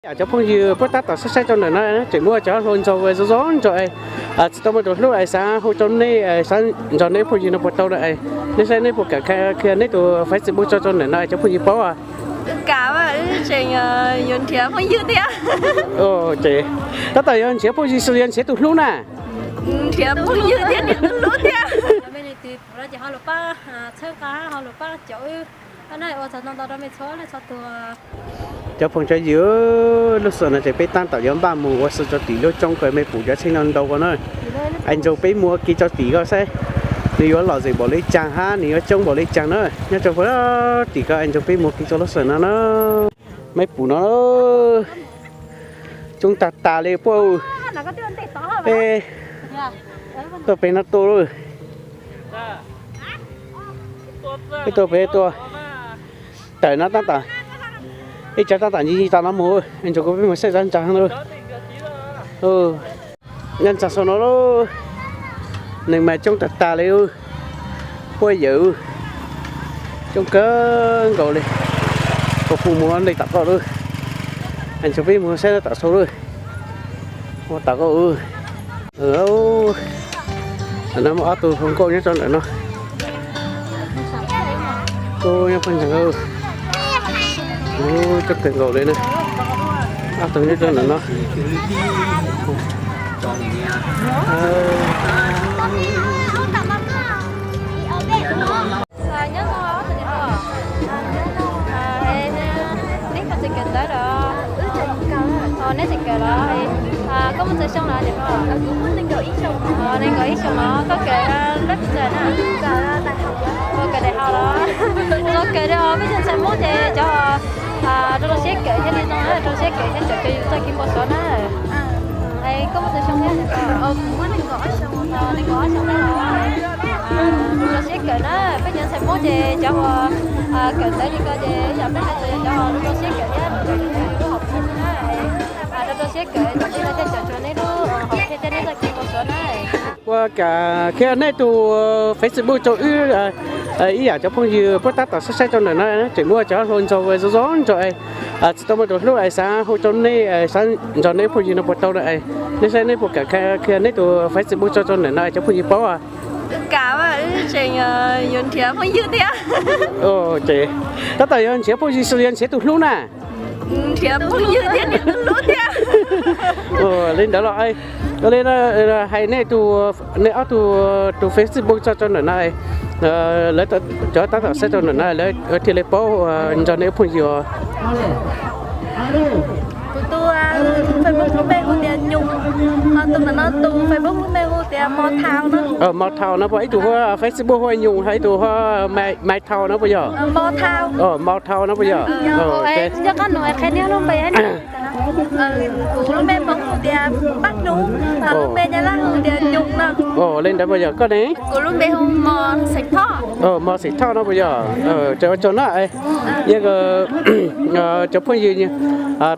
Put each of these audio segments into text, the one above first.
Cov phooj ywg puab tab tom saib saib rau ntawm no tseem muaj cov hluas nraug zoo zoo nraug es tsis tau muaj tus hlub es xav hu rau nej, xav nrog nej phooj ywg no puas tau na es, nej saib nej puas kam qhia nej tus Facebook tso rau ntawm no es cov phooj ywg paub. Kam, wb tseem yuav nrhiav phooj ywg thiab. Ces tab tom yuav nrhiav phooj ywg xwb yuav nrhiav tus hlub na? Nrhiav phooj ywg thiab nrhiav tus hlub thiab. Cov phooj cov ywg, lub sij hawm no ces peb tab tom yuav npaj mus ua si rau tim lub roob ko, mej pum cov tsheb no ntau ko na. Es nrog peb mus ua ke rau tim ko saib nws yuav lom zem npaum li cas hab nws yuav coob npaum li cas na. Nyob rau tim ko es nrog peb mus ua ke rau lub sij hawm no na. Mej pum no, coob tag tag li puab. Peb tuaj pem no tuaj lauj. Peb tuaj pem tuaj. Tawm no tab tom, ib tsav tab tom nce tau no mus, nrog kuv peb mus saib tsav ntsa no. Nyob ntsa saum no lauj, neeg mas coob tag tag li, puab yawm coob kawg nkaus li. Kuv pum mus ua ntej tom ko lauj, nrog peb mus saib tom saud lauj. Ua tom ko, no muaj ob tug hluas nkauj nyob rau ntawm no. Nyob pog ntseeg, coob kawg nkaus li na. Ob tug nyob rau ntawm no. Neb tseem kawm los? Koj muaj txhua xyoo los? Nees nkaum ib xyoos los. Koj kawm lab pes tsawg na? Kawm daim hauv los? Kawm li os, peb cov ntxhais Hmoob ces cov rau rau siab kawm thiaj li zoo na, rau siab kawm thiaj cawm cov yus txoj kev npau suav na. Koj muaj txhua xyoo thiab? Nees nkaum ob xyoos na. Rau rau siab kawm na, peb cov ntxhais Hmoob ces cov uas kawm ntawv li ko ces yog peb hais tias cov rau rau siab kawm thiab cawm cov yus lub hom phiaj na. Rau rau siab kawm, cov tij laug thiaj cawm tsuav neb lub hom phiaj thiab neb txoj kev npau suav na. Puas kam qhia nej tus Facebook rau wb, ib yam cov phooj ywg puab tab tom saib saib rau ntawm no tseem muaj cov hluas nraug zoo zoo nraug es tsis tau muaj tus hlub es xav hu rau nej, xav nrog nej phooj ywg no puas tau na es, nej saib nej puas kam qhia nej tus Facebook tso rau ntawm no es cov phooj ywg paub. Kam, wb tseem yuav nrhiav phooj ywg thiab. Ces tab tom yuav nrhiav phooj ywg xwb yuav nrhiav tus hlub na? Nrhiav phooj ywg thiab nrhiav tus hlub thiab. Li ntawd los, li hais nej tus, nej ob tug tus Facebook tso rau ntawm no, lawv cov tab tom saib rau ntawm no lawv thiaj li paub nrog nej phooj ywg. Kuv tus Facebook lub npe hu tias Nyuj, ho tus ntawm no tus Facebook lub npe hu tias Mo Thau no. Mo Thau no puas, ib tug hu Facebook hu Nyuj, ho ib tug hu Mai Thau no puas yog? Mo Thau. Mo Thau no puas yog? Kuv lub npe Hmoob hu tias Paj Hnub, ho lub npe Nyab Laj hu tias Nyuj no. Li ntawd puas yog koj ne? Kuv lub npe hu Mo Xeem Thoj. Mo Xeem Thoj no puas yog? Ua tsaug na. Yog cov phooj ywg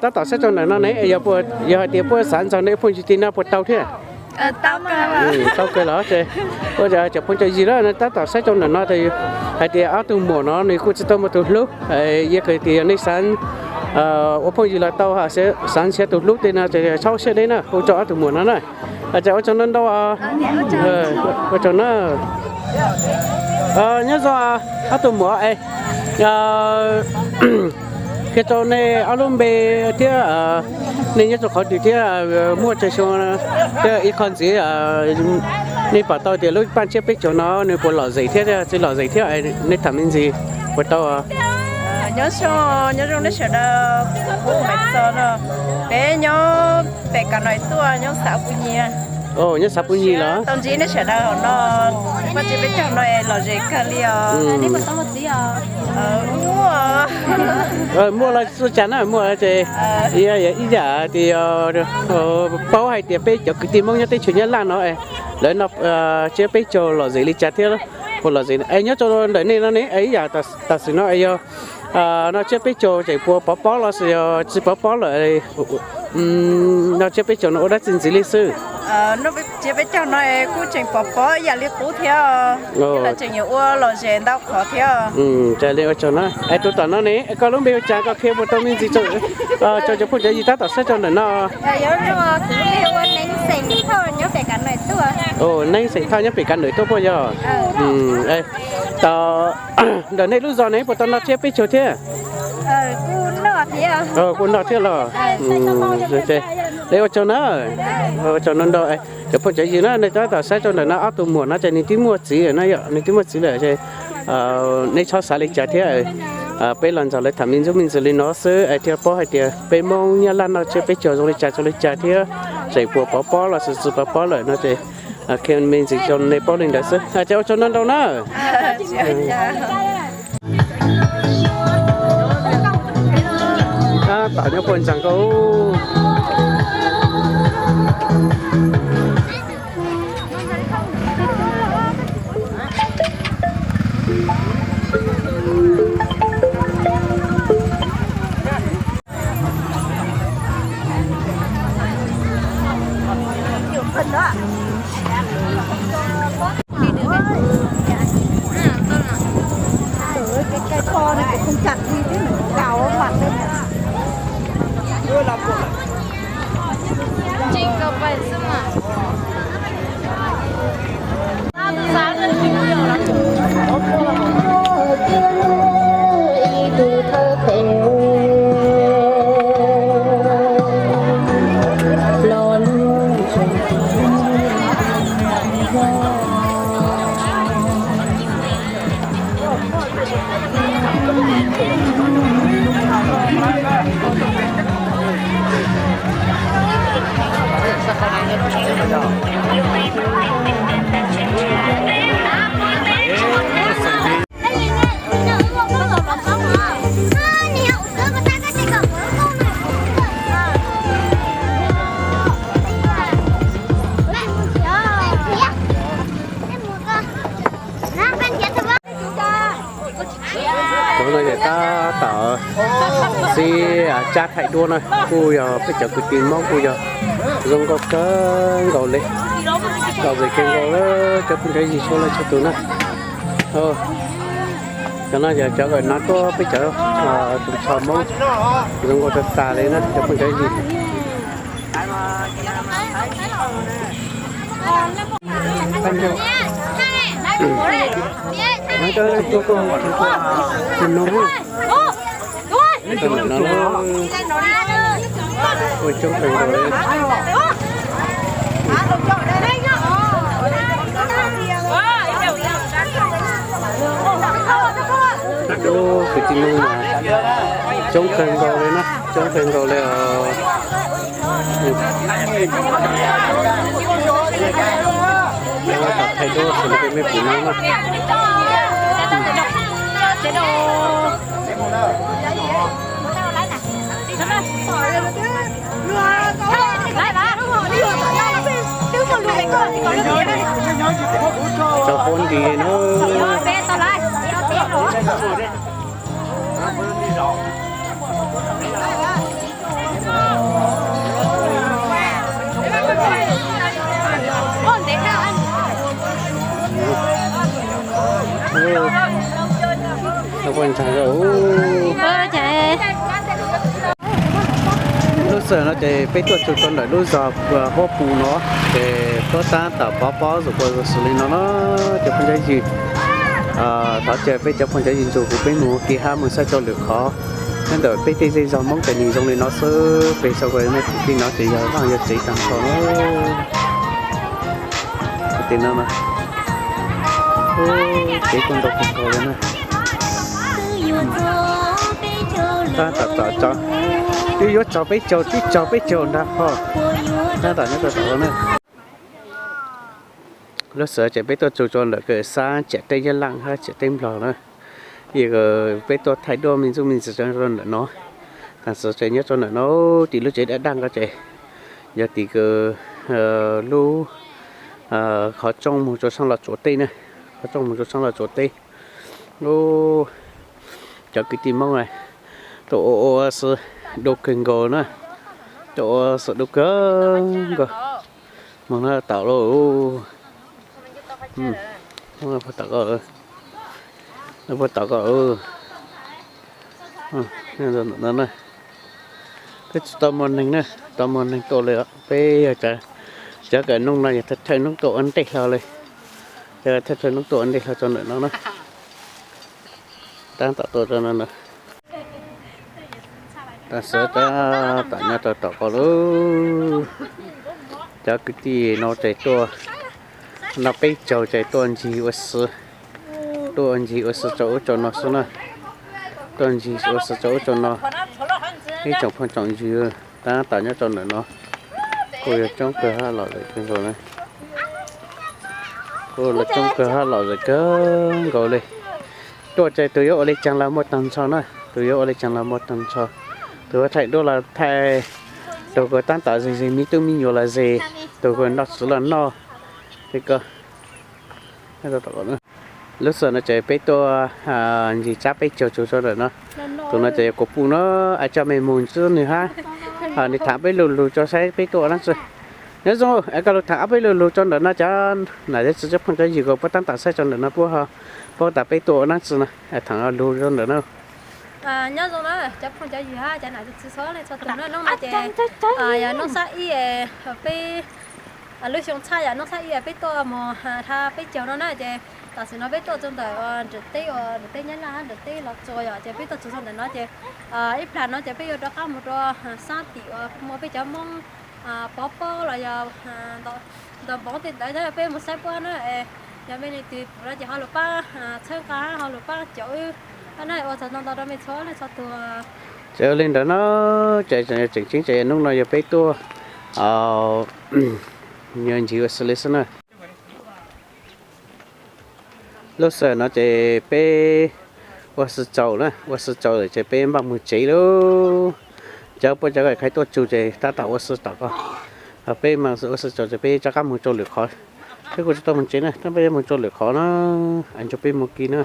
tab tom saib rau ntawm no ne, yog hais tias puab xav nrog nej phooj ywg tim no puas tau thiab? Tau kawg los. Cov phooj cov ywg lawm tab tom saib rau ntawm no hais tias ob tug muam no nws kuj tsis tau muaj tus hlub, yog hais tias nej xav ua phooj ywg los tau, xav nrhiav tus hlub tej no ces txhob siab deb na, hu rau ob tug muam no na. Ces ua tsaug ntau ntau. Ua tsaug na. Nyob zoo ob tug muam es, qhia rau nej ob lub npe thiab nej nyob rau qhov twg thiab, muaj tsawg xyoo thiab ib qho ntxiv nej pom tau tias lub paj tsiab peb caug no nws puas lom zem thiab tsis lom zem thiab, nej tham me ntsis puas tau? Nyob zoo, nyob zoo nej sawv daws, kuv hu Maiv Txos no, peb nyob pem Kam Nois tuaj, nyob xav Pus Nyis. Nyob xav Pus Nyis los? Tau ntsib nej sawv daws hauv no, paj tsiab peb caug no es lom zem kawg li os. Muaj los txhua tsav na, muaj ces ib yam tias paub hais tias peb cov kwv tij Hmoob nyob teb chaws Nyab Laj no lawv noj tsiab peb caug lom zem li cas thiab, puas lom zem. Es nyob rau ntawm nej no ne, ib yam tam sim no es yog noj tsiab peb caug ces puas pov pob los sis yog tsis pov pob lawm? Noj tsiab peb caug no ua dab tsi ntxiv li xwb? Tsiab peb caug no kuj tseem pom pob ib yam li qub thiab, tseem yuav ua lom zem ntau qhov thiab. Ua tsaug na. Es tus tom no ne, koj lub npe hu cas, koj qhia puas tau me ntsis rau cov phooj cov ywg tab tom saib rau ntawm no? Neeb xeem Thoj nyob pem Kav Nawm tuaj puas yog? Tom ntawm nej lub zos ne puas tau noj tsiab peb caug thiab? Kuj noj thiab los. Es ua tsaug na, ua tsaug ntau ntau. Cov phooj cov ywg na, nej tab tom saib rau ntawm no ob tug muam no ces nws twb muaj txiv lawm na yom, nws twb muaj txiv lawm ces neb txhob xav li cas thiab. Peb los nrog lawv tham me ntsis me ntsis li no xwb es thiaj paub hais tias peb Hmoob Nyab Laj noj tsiab peb caug zoo li cas zoo li cas thiab tseem puas pov pob los tsis pov pob lawm no ces qhia me ntsis rau nej paub li ntawd xwb. Ces ua tsaug ntau ntau na. Tab tom nyob puag ntsa nkauj. Cov no yog tab tom txib cab thaij duab na, kuj yog peb cov kwv tij Hmoob kuj yog zoo nkauj kawg nkaus li. Lom zem kawg nkaus cov phooj cov ywg txhua leej txhua tus na. Cov no yog cov uas hnov tuaj peb cov tus tsho Hmoob zoo nkauj tag tag li na cov phooj cov ywg. Ua coob kawg nkaus li. Kwv tij Hmoob mas coob kawg nkaus li na, coob kawg nkaus li os. Tab tom thaij duab xws li peb me pum no na. Tso pob nti na. Lub sij hawm no ces peb tuaj txog rau ntawm lub zos Huab Pus no, ces tuaj tab tom pov pob zuj zus xws li no na, cov phooj cov ywg. Thov caw peb cov phooj cov ywg nrog kuv peb mus ua ke hab mus saib rau lwm qhov. Nyob ntawm peb tej zej zog Hmoob ces nws zoo li no xwb, pem saum nej tus tij no ces yog vaj yog tsev tag nrho na. Tej no na, kev kuj ntau kawg nkaus li na. Tab tom tso, twb yuav txog peb caug, twb txog peb caug nrag ho. Tab tom nyob rau tom no na. Lub sij hawm ces peb tuaj txog rau ntawm kawg sab ciam teb Nyab Laj hab ciam teb Nplog na. Yog peb tuaj thaij duab me ntsuj me ntxiv rau ntawm no. Tam sim ces nyob rau ntawm no, tim lub tsev daj daj nkaus ces yog tim kawg lub qhov rooj mus rau sab Los Tsuas teb na, qhov rooj mus rau sab Los Tsuas teb. Cov kwv tij Hmoob tuaj ua ua xwb, dub kawg nkaus na. Cov ua xum dub kawg nkaus. Moog no tom lauj. Puag tom ko, puag tom ko. Koj tsis tau muaj neeg na, tau muaj neeg tuaj li os. Peb yog cov kawm noob no yog thawj thawj noob tuaj ua ntej hlo li. Cov thawj thawj noob tuaj ua ntej hlo rau ntawm no na. Tab tom tuaj rau no na. Tam sim no tab tom nyob rau tom ko lauj. Cov kwv tij no ces tuaj, no peb caug ces tuaj ncig ua si, tuaj ncig ua si rau ub rau no xwb na. Tuaj ncig ua si rau ub rau no. Ib tsoom phooj tsoom ywg tab tom nyob rau ntawm no kuj yog coob kawg hab lom zem kawg nkaus na. Kuj los coob kawg hab lom zem kawg nkaus li. Tuaj ces tus yuav ua li caag los muaj taag nrho na, tus yuav ua li caag los muaj taag nrho. Tus yuav thaij duab los thaij, tus kuj tab tom ze ze me tub me nyuam los ze, tus kuj noj txiv los noj. Lub sij hawm no ces peb tuaj ncig tsab peb caug txug rau ntawm no. Tus no ces yog kuv puj no, es coj mej moog ntsib nwg hab, nwg thaam peb lu lug rau saib peb tuaj ua dlaab tsi. Nyob zoo, es koj lug thaam ob peb lu lug rau ntawm no cov nam cov txiv cov phooj cov ywg kuj puab tab tom saib rau ntawm no puab ho paub tas peb tuaj ua dlaab tsi no, thaam lug rau ntawm no. Nyob zoo na cov phooj cov ywg hab cov nam cov txiv txhua leej txhua tug na, hnub no ces yog hnub sab ib, peb lub xyoo txhab yog hnub sab ib peb tuaj moog tha peb caug no na ces tam sim no peb tuaj txug ntawm nram teb uas nram teb Nyab Laj hab nram teb Los Tsuas yom, ces peb tuaj txug ntawm no ces ib plag no ces peb yuav rov qab moog rua sab tim uas muaj peb cov Moob Pov Pob los yog Ntaus Npoov tej ntawd, peb moog saib puab na. Yog mej leej twg pum no ces ho lug paab txhawb nqaa, ho lug paab caum wb na. Ua tsaug ntau ntau rua mej txhua leej txhua tug. Ces ua li ntawd no, ces tseem ceeb ces hnub no yog peb tuaj ncig ua si li xwb na. Lub sij hawm no ces peb ua si tsaus na, ua si tsaus lawm ces peb npaj moog tsev lauj. Cov puab cov kais tuaj txug ces tab tom ua si tom ko, peb ua si tsaus ces peb rov qab moog rua lwm qhov. Peb kuj tsis tau moog tsev na, tab peb moog rua lwm qhov na, es nrug peb moog kis na.